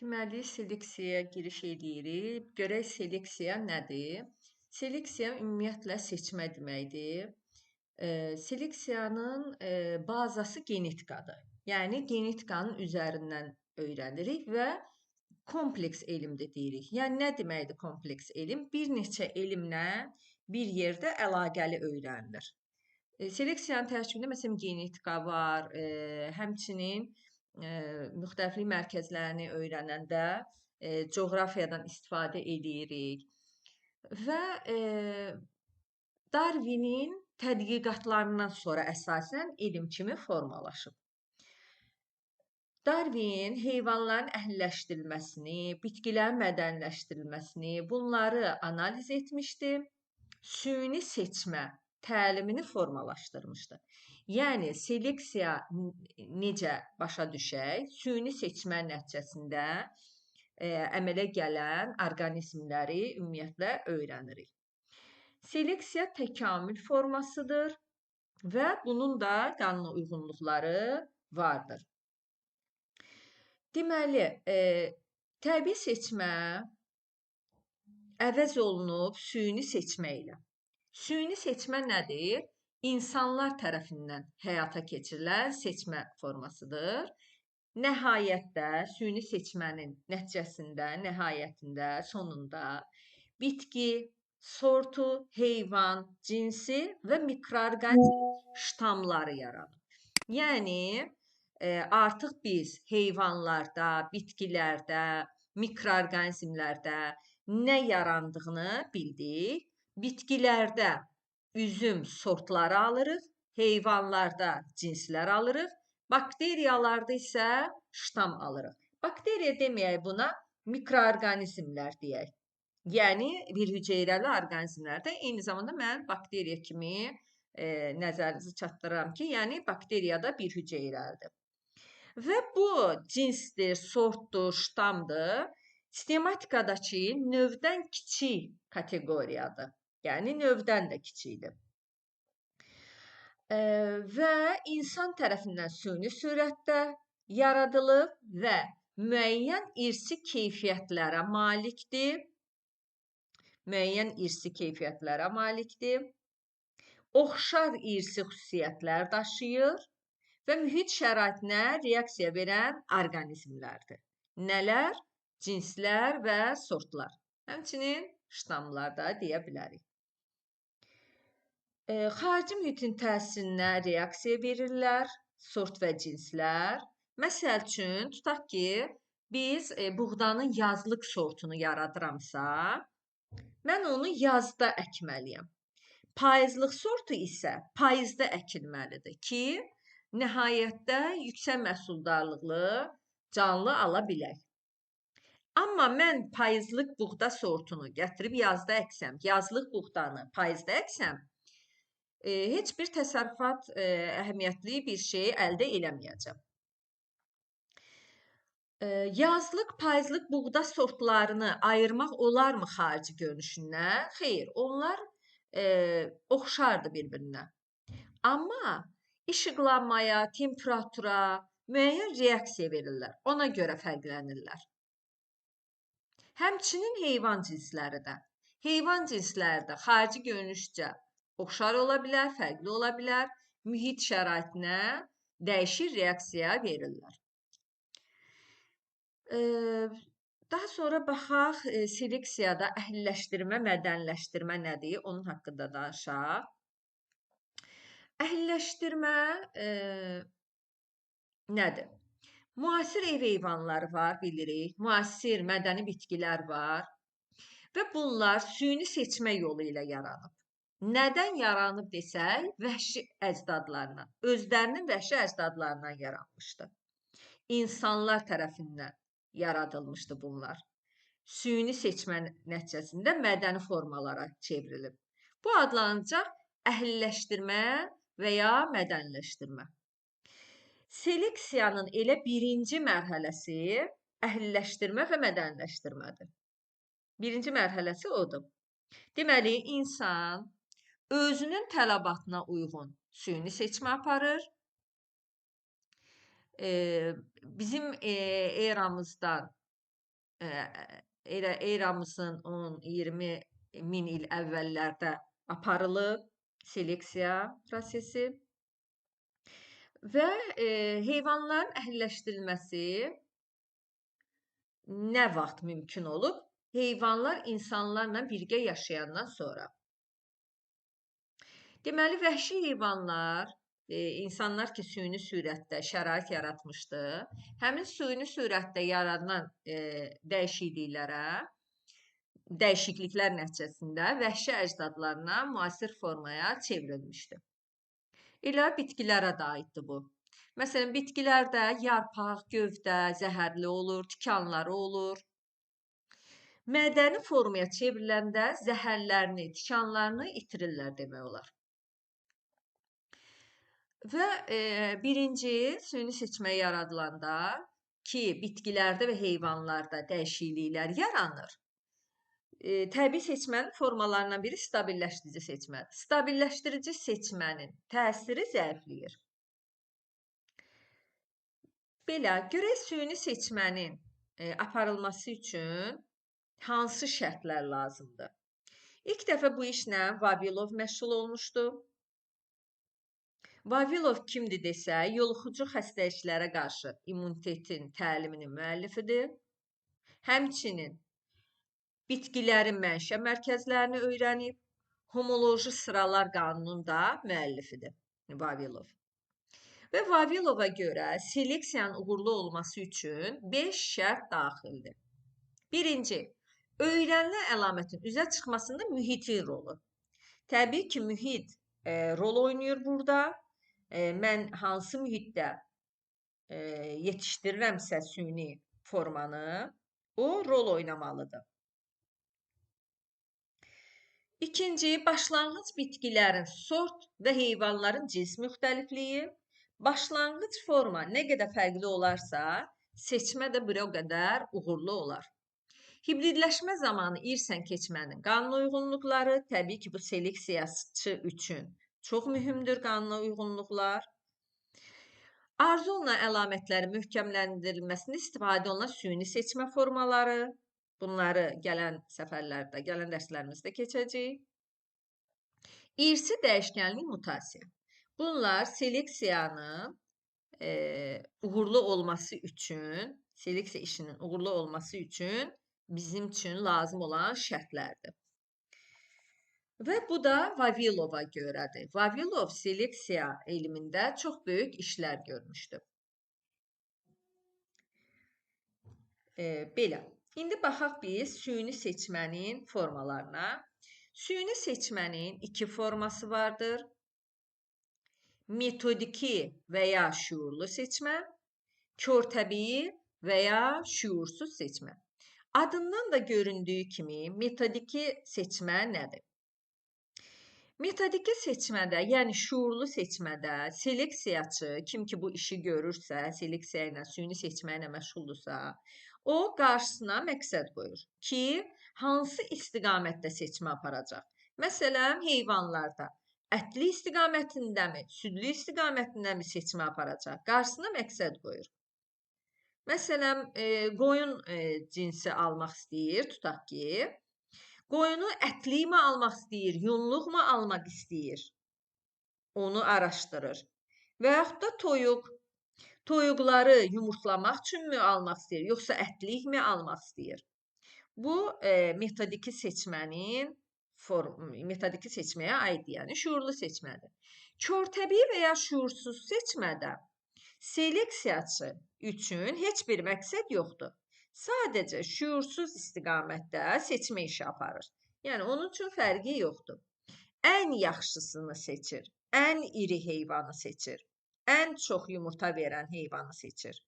Deməli, seleksiyaya giriş eləyirik. Görək seleksiya nədir? Seleksiya ümumiyyətlə seçmə deməkdir. Seleksiyanın bazası genetikadır. Yəni genetikanın üzərindən öyrənirik və kompleks elmdir deyirik. Yəni nə deməkdir kompleks elm? Bir neçə elmlə bir yerdə əlaqəli öyrənilir. Seleksiyanın tərkibində məsələn genetika var, həmçinin müxtəliflik mərkəzlərini öyrənəndə coğrafiyadan istifadə eləyirik və Darwinin tədqiqatlarından sonra əsasən elm kimi formalaşıb. Darwin heyvanların əhliləşdirilməsini, bitkilərin mədəniləşdirilməsini, bunları analiz etmişdi. Süni seçmə təlimini formalaşdırmışdı. Yəni seleksiya necə başa düşək? Süni seçmə nəticəsində əmələ gələn orqanizmləri ümumiyyətlə öyrənirik. Seleksiya təkamül formasıdır və bunun da qanuna uyğunluqları vardır. Deməli, təbii seçmə əvəz olunub süni seçmə ilə. Süni seçmə nədir? İnsanlar tərəfindən həyata keçirilən seçmə formasıdır. Nəhayətdə süni seçmənin nəticəsində, nəhayətində, sonunda bitki, sortu, heyvan, cinsi və mikroorqanizm ştamları yaranır. Yəni artıq biz heyvanlarda, bitkilərdə, mikroorqanizmlərdə nə yarandığını bildik. Bitkilərdə üzüm sortları alırıq, heyvanlarda cinslər alırıq, bakteriyalarda isə ştam alırıq. Bakteriya deməyək buna, mikroorqanizmlər deyək. Yəni bir hüceyrəli orqanizmlərdə eyni zamanda mən bakteriya kimi nəzərinizi çatdırıram ki, yəni bakteriya da bir hüceyrəlidir. Və bu cinsdir, sortdur, ştamdır. Sistematikadakı növdən kiçik kateqoriyadır. Yəni növdən də kiçikdir. Və insan tərəfindən süni sürətdə yaradılıb və müəyyən irsi keyfiyyətlərə malikdir. Müəyyən irsi keyfiyyətlərə malikdir. Oxşar irsi xüsusiyyətlər daşıyır və mühit şəraitinə reaksiya verən orqanizmlərdir. Nələr? Cinslər və sortlar. Həmçinin ştamlar da deyə bilərik. Xarici mühitin təsirinə reaksiya verirlər, sort və cinslər. Məsəl üçün, tutaq ki, biz buğdanın yazlıq sortunu yaradıramsa, mən onu yazda əkməliyəm. Payızlıq sortu isə payızda əkilməlidir ki, nəhayətdə yüksək məhsuldarlıqlı canlı ala bilək. Amma mən payızlıq buğda sortunu gətirib yazda əksəm, yazlıq buğdanı payızda əksəm, heç bir təsərrüfat əhəmiyyətli bir şey əldə eləməyəcəm. Yazlıq, payızlıq buğda sortlarını ayırmaq olarmı xarici görünüşündən? Xeyr, onlar oxşardır bir-birinə. Amma işıqlanmaya, temperatura müəyyən reaksiya verirlər. Ona görə fərqlənirlər. Həmçinin heyvan cinsləri də. Heyvan cinsləri də xarici görünüşcə oxşar ola bilər, fərqli ola bilər. Mühit şəraitinə dəyişir reaksiya verirlər. Daha sonra baxaq seleksiyada əhliləşdirmə, mədəniləşdirmə nədir? Onun haqqında danışaq. Əhliləşdirmə nədir? Müasir ev heyvanları var, bilirik. Müasir mədəni bitkilər var və bunlar süni seçmə yolu ilə yaranıb. Nədən yaranıb desək, vəhşi əcdadlarından, özlərinin vəhşi əcdadlarından yaranmışdı. İnsanlar tərəfindən yaradılmışdı bunlar. Süni seçmə nəticəsində mədəni formalara çevrilib. Bu adlanacaq əhliləşdirmə və ya mədəniləşdirmə. Seleksiyanın elə birinci mərhələsi əhliləşdirmə və mədəniləşdirmədir. Birinci mərhələsi odur. Deməli, insan özünün tələbatına uyğun süni seçmə aparır. Bizim eramızdan Elə eramızın 10-20 min il əvvəllərdə aparılıb seleksiya prosesi. Və heyvanların əhilləşdirilməsi nə vaxt mümkün olub? Heyvanlar insanlarla birgə yaşayandan sonra. Deməli, vəhşi heyvanlar, insanlar ki, süni sürətdə şərait yaratmışdı, həmin süni sürətdə yaradılan dəyişikliklər nəticəsində vəhşi əcdadlarına müasir formaya çevrilmişdi. Elə bitkilərə də aiddir bu. Məsələn, bitkilərdə yarpaq, gövdə zəhərli olur, tikanları olur. Mədəni formaya çevriləndə zəhərlərini, tikanlarını itirirlər demək olar. Və birinci süni seçmə yaradılanda ki, bitkilərdə və heyvanlarda dəyişikliklər yaranır. Təbii seçmənin formalarından biri stabilləşdirici seçmədir. Stabilləşdirici seçmənin təsiri zəifləyir. Belə, görək süni seçmənin aparılması üçün hansı şərtlər lazımdır? İlk dəfə bu işlə Vavilov məşğul olmuşdu. Vavilov kimdir desə, yoluxucu xəstəliklərə qarşı immunitetin təliminin müəllifidir. Həmçinin bitkilərin mənşə mərkəzlərini öyrənib, homoloji sıralar qanunun da müəllifidir Vavilov. Və Vavilova görə seleksiyanın uğurlu olması üçün 5 şərt daxildir. Birinci, öyrənilən əlamətin üzə çıxmasında mühitin rolu. Təbii ki, mühit rol oynayır burada. Mən hansı mühitdə yetişdirirəmsə süni formanı, o rol oynamalıdır. İkinci, başlanğıc bitkilərin sort və heyvanların cins müxtəlifliyi. Başlanğıc forma nə qədər fərqli olarsa, seçmə də bir o qədər uğurlu olar. Hibridləşmə zamanı irsən keçmənin qanuna uyğunluqları, təbii ki, bu seleksiyaçı üçün çox mühümdür qanuna uyğunluqlar. Arzu olunan əlamətlərin möhkəmləndirilməsində istifadə olunan süni seçmə formaları, bunları gələn səfərlərdə, gələn dərslərimizdə keçəcəyik. İrsi dəyişkənlik mutasiya. Bunlar seleksiyanın uğurlu olması üçün, seleksiya işinin uğurlu olması üçün bizim üçün lazım olan şərtlərdir. Və bu da Vavilova görədir. Vavilov seleksiya elmində çox böyük işlər görmüşdü. Belə. İndi baxaq biz süni seçmənin formalarına. Süni seçmənin iki forması vardır. Metodiki və ya şüurlu seçmə, kör təbii və ya şüursuz seçmə. Adından da göründüyü kimi metodiki seçmə nədir? Metodiki seçmədə, yəni şüurlu seçmədə seleksiyaçı, kim ki bu işi görürsə, seleksiya ilə, süni seçmə ilə məşğuldursa, o qarşısına məqsəd qoyur ki, hansı istiqamətdə seçmə aparacaq. Məsələn, heyvanlarda ətli istiqamətindəmi, südlü istiqamətindəmi seçmə aparacaq? Qarşısına məqsəd qoyur. Məsələn, qoyun cinsi almaq istəyir, tutaq ki, qoyunu ətli mi almaq istəyir, yunluq mu almaq istəyir? Onu araşdırır. Və yaxud da toyuq. Toyuqları yumurtlamaq üçünmü almaq istəyir, yoxsa ətlik mi almaq istəyir? Bu, metodiki seçmənin metodiki seçməyə aiddir, yəni şüurlu seçmədir. Kör təbii və ya şüursuz seçmədə seleksiyaçı üçün heç bir məqsəd yoxdur. Sadəcə şüursuz istiqamətdə seçmə işi aparır. Yəni onun üçün fərqi yoxdur. Ən yaxşısını seçir, ən iri heyvanı seçir, ən çox yumurta verən heyvanı seçir.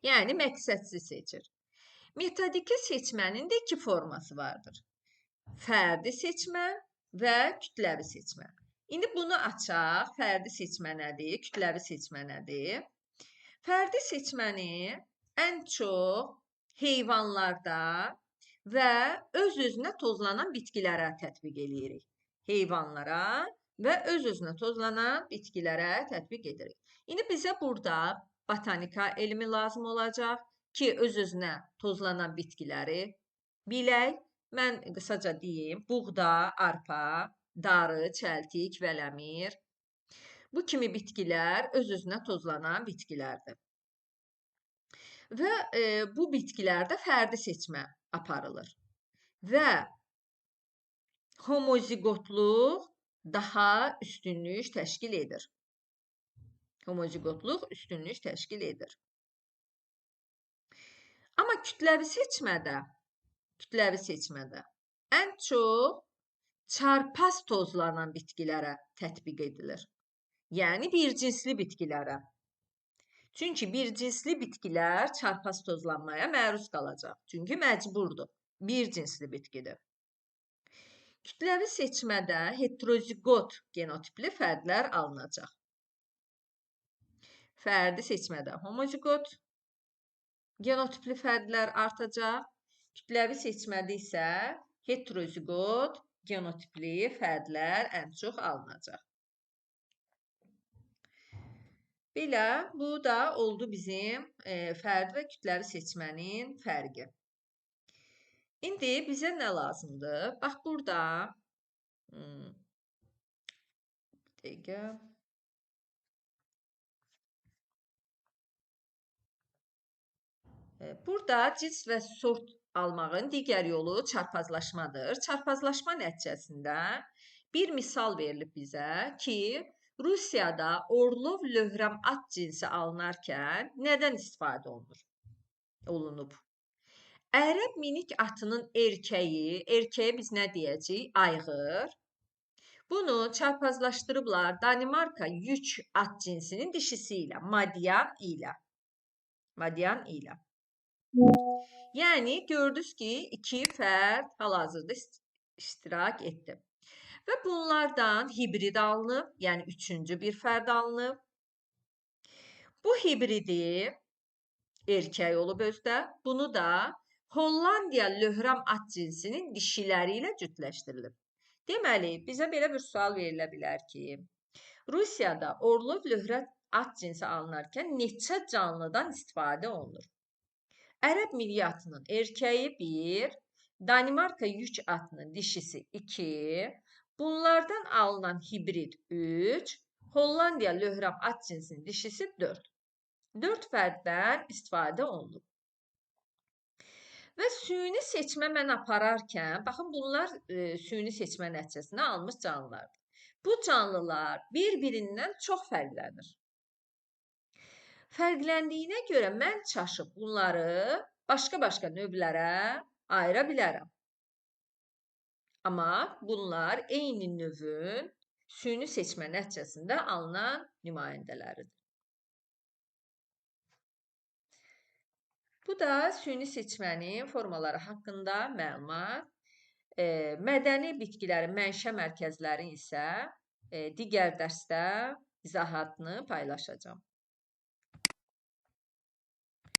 Yəni məqsədsiz seçir. Metodiki seçmənin də iki forması vardır. Fərdi seçmə və kütləvi seçmə. İndi bunu açaq. Fərdi seçmə nədir? Kütləvi seçmə nədir? Fərdi seçməni ən çox heyvanlarda və öz-özünə tozlanan bitkilərə tətbiq eləyirik. Heyvanlara və öz-özünə tozlanan bitkilərə tətbiq edirik. İndi bizə burada botanika elmi lazım olacaq. ki, öz-özünə tozlanan bitkiləri bilək. Mən qısaca deyim, buğda, arpa, darı, çəltik, vələmir. Bu kimi bitkilər öz-özünə tozlanan bitkilərdir. Və bu bitkilərdə fərdi seçmə aparılır. Və homoziqotluq daha üstünlük təşkil edir. Homoziqotluq üstünlük təşkil edir. Amma kütləvi seçmədə ən çox çarpaz tozlanan bitkilərə tətbiq edilir. Yəni bir cinsli bitkilərə. Çünki bir cinsli bitkilər çarpaz tozlanmaya məruz qalacaq. Çünki məcburdur. Bir cinsli bitkidir. Kütləvi seçmədə heteroziqot genotipli fərdlər alınacaq. Fərdi seçmədə homoziqot genotipli fərdlər artacaq. Kütləvi seçmədə isə heteroziqot genotipli fərdlər ən çox alınacaq. Belə, bu da oldu bizim fərdi və kütləvi seçmənin fərqi. İndi bizə nə lazımdır? Bax, burada bir dəqiqə. Burada cins və sort almağın digər yolu çarpazlaşmadır. Çarpazlaşma nəticəsində bir misal verilib bizə ki, Rusiyada Orlov löhrəm at cinsi alınarkən nədən istifadə olunub? Ərəb minik atının erkəyi, erkəyə biz nə deyəcəyik? Ayğır. Bunu çarpazlaşdırıblar Danimarka yük at cinsinin dişisi ilə, Madian ilə. Madian ilə. Yəni, gördünüz ki, iki fərd hal-hazırda iştirak etdi. Və bunlardan hibrid alınıb, yəni üçüncü bir fərd alınıb. Bu hibridi erkək olub özdə, bunu da Hollandiya löhrəm at cinsinin dişiləri ilə cütləşdirilib. Deməli, bizə belə bir sual verilə bilər ki, Rusiyada Orlov löhrəm at cinsi alınarkən neçə canlıdan istifadə olunur? Ərəb milli atının erkəyi 1, Danimarka yük atının dişisi 2, bunlardan alınan hibrid 3, Hollandiya löhrəm at cinsinin dişisi 4. 4 fərddən istifadə olunub. Və süni seçmə mən apararkən, baxın bunlar süni seçmə nəticəsində alınmış canlılardır. Bu canlılar bir-birindən çox fərqlənir. Fərqləndiyinə görə mən çaşıb bunları başqa-başqa növlərə ayıra bilərəm. Amma bunlar eyni növün süni seçmə nəticəsində alınan nümayəndələridir. Bu da süni seçmənin formaları haqqında məlumat. Mədəni bitkilərin mənşə mərkəzləri isə digər dərsdə izahatını paylaşacağam.